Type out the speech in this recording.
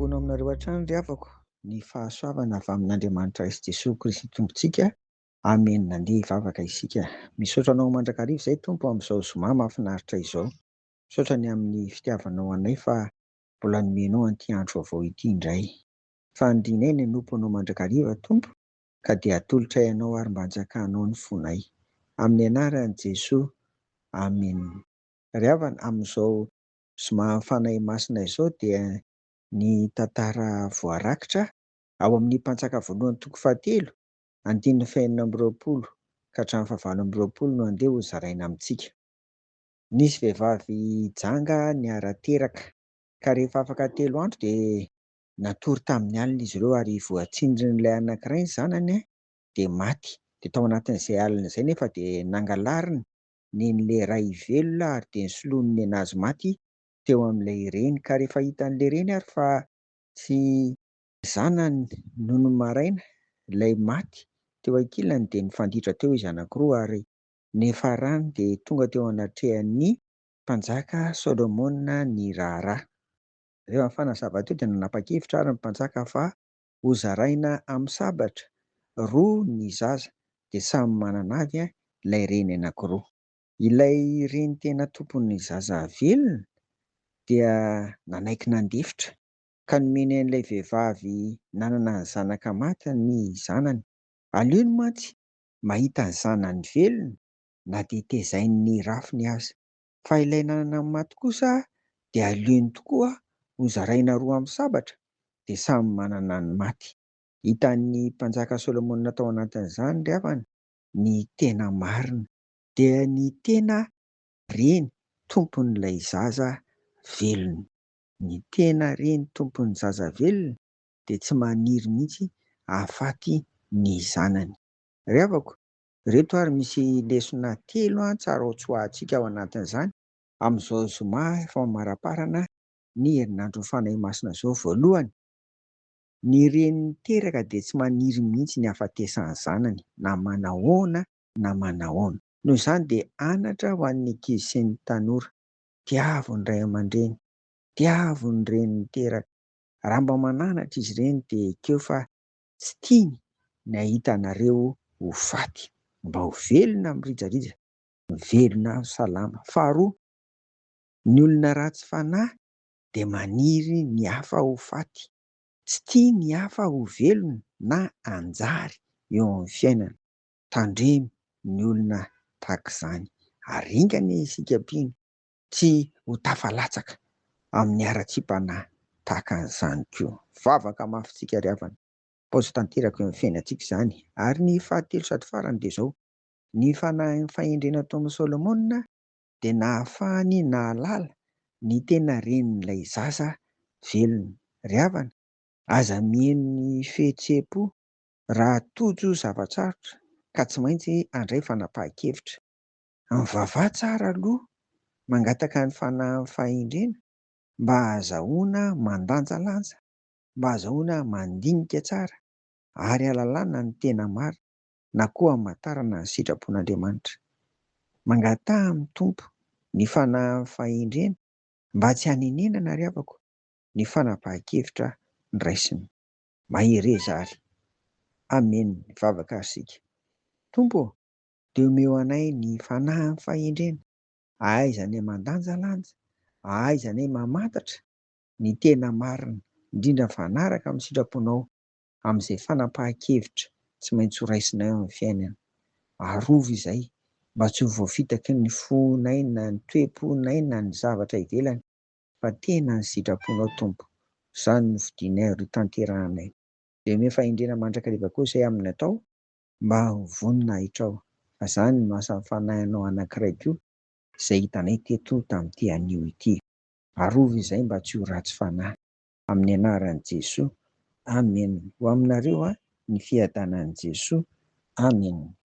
Miombona aminareo hatrany ry havako ny fahasoavana avy amin'Andriamanitra Ray sy Jesoa Kristy Tompontsika. Amen. Andeha hivavaka isika. Misaotra anao mandrakariva izay Tompo amin'izao zoma mahafinaritra izao. Misaotra ny amin'ny fitiavanao anay fa mbola nomenao an'ity andro vaovao ity indray. Fanirianay ny hanompo anao mandrakariva Tompo ka dia atolotray anao ary mba hanjakanao ny fonay. Amin'ny anaran'i Jesoa. Amen. Ry havana, amin'izao zoma Fanahy Masina izao dia ny tantara voarakitra ao amin'ny Mpanjaka voalohany toko fahatelo, andininy fahenina amby 20 ka hatramin'ny fahavalo amby 20 no andeha ho zaraina amintsika. Nisy vehivavy janga niara-teraka ka rehefa afaka telo andro dia natory tamin'ny alina izy ireo ary voatsindrin'ilay anankiray ny zanany dia maty. Dia tao anatin'izay alina izay nefa dia nangalariny nen'ilay ray velona ary dia nisoloany nenazy maty teo amin'ilay reny. Ka rehefa hitan'ilay reny ary fa tsy zanany nony maraina ilay maty teo ankilany dia nifanditra teo izy anankiroa ary niafarany dia tonga teo anatrehan'ny mpanjaka Solomona ny raharaha. Rehefa nifanazava teo dia nanapa-kevitra ary ny mpanjaka fa hozaraina amin'ny sabatra roa ny zaza dia samy manana avy ilay reny anankiroa. Ilay reny tena tompon'ny zaza velona dia nanaiky nandefitra ka nomeny an'ilay vehivavy nanana ny zanaka maty ny zanany. Aleony mantsy mahita ny zanany velona na dia tezain'ny rafiny aza. Fa ilay nanana ny maty kosa dia aleony tokoa hozaraina roa amin'ny sabatra dia samy manana ny maty. Hitan'ny mpanjaka Solomona tao anatin'izany ry havana ny tena marina, dia ny tena reny tompon'ilay zaza velona. Ny tena reny tompon'ny zaza velona dia tsy maniry mihitsy hahafaty ny zanany. Ry havako, ireto ary misy lesona telo tsara ho tsoahantsika ao anatin'izany amin'izao zoma efa mamaraparana ny herinandron'ny Fanahy Masina izao. Voalohany, ny reny niteraka dia tsy maniry mihitsy ny hahafatesan'ny zanany na manahoana na manahoana. Noho izany dia anatra ho an'ny ankizy sy ny tanora, tiavo ny ray aman-dreny, tiavo ny reny niteraka. Raha mba mananatra izy ireny dia ekeo fa tsy tiany ny hahita anareo ho faty. Mba ho velona mirijarija, velona salama. Faharoa, ny olona ratsy fanahy dia maniry ny hafa ho faty. Tsy tia ny hafa ho velona na hanjary eo amin'ny fiainana. Tandremo ny olona tahaka izany. Ary enga anie isika mpino tsy ho tafalatsaka amin'ny haratsiam-panahy tahaka an'izany koa. Vavaka mafy tsika ry havana. Paozy tanteraka eo amin'ny fiainantsika izany. Ary ny fahatelo sady farany dia izao, ny fanahin'ny fahendrena tao amin'i Solomona dia nahafahany nahalala ny tena renin'ilay zaza velona. Ry havana, aza mihaino ny fihetseham-po raha tojo zava-tsarotra ka tsy maintsy handray fanapahan-kevitra. Mivavaha tsara aloha, mangataka ny fanahin'ny fahendrena mba hahazahoana mandanjalanja, mba hahazahoana mandinika tsara ary hahalalana ny tena marina na koa hamantarana ny sitrapon'Andriamanitra. Mangataha amin'ny Tompo ny fanahin'ny fahendrena mba tsy hanenenana ry havako ny fanapahan-kevitra noraisina. Mahereza ary. Amen. Mivavaka ary isika. Tompo ô, dia omeo anay ny fanahin'ny fahendrena, ahaizanay mandanjalanja, ahaizanay mamantatra ny tena marina, indrindra mifanaraka amin'ny sitraponao amin'izay fanapahan-kevitra tsy maintsy ho raisinay eo amin'ny fiainana. Arovy izay mba tsy ho voafitaky ny fonay na ny toe-ponay na ny zavatra ivelany fa tena ny sitraponao Tompo. Izany no fidinay ary ho tanterahanay. Dia omeo fahendrena mandrakariva koa izay amin'ny atao mba ho voninahitrao. Fa izany no asan'ny Fanahinao anankiray koa izay hitanay teto tamin'ity anio ity. Arovy izay mba tsy ho ratsy fanahy. Amin'ny anaran'i Jesoa. Amen. Ho aminareo ny fiadanan'i Jesoa. Amen.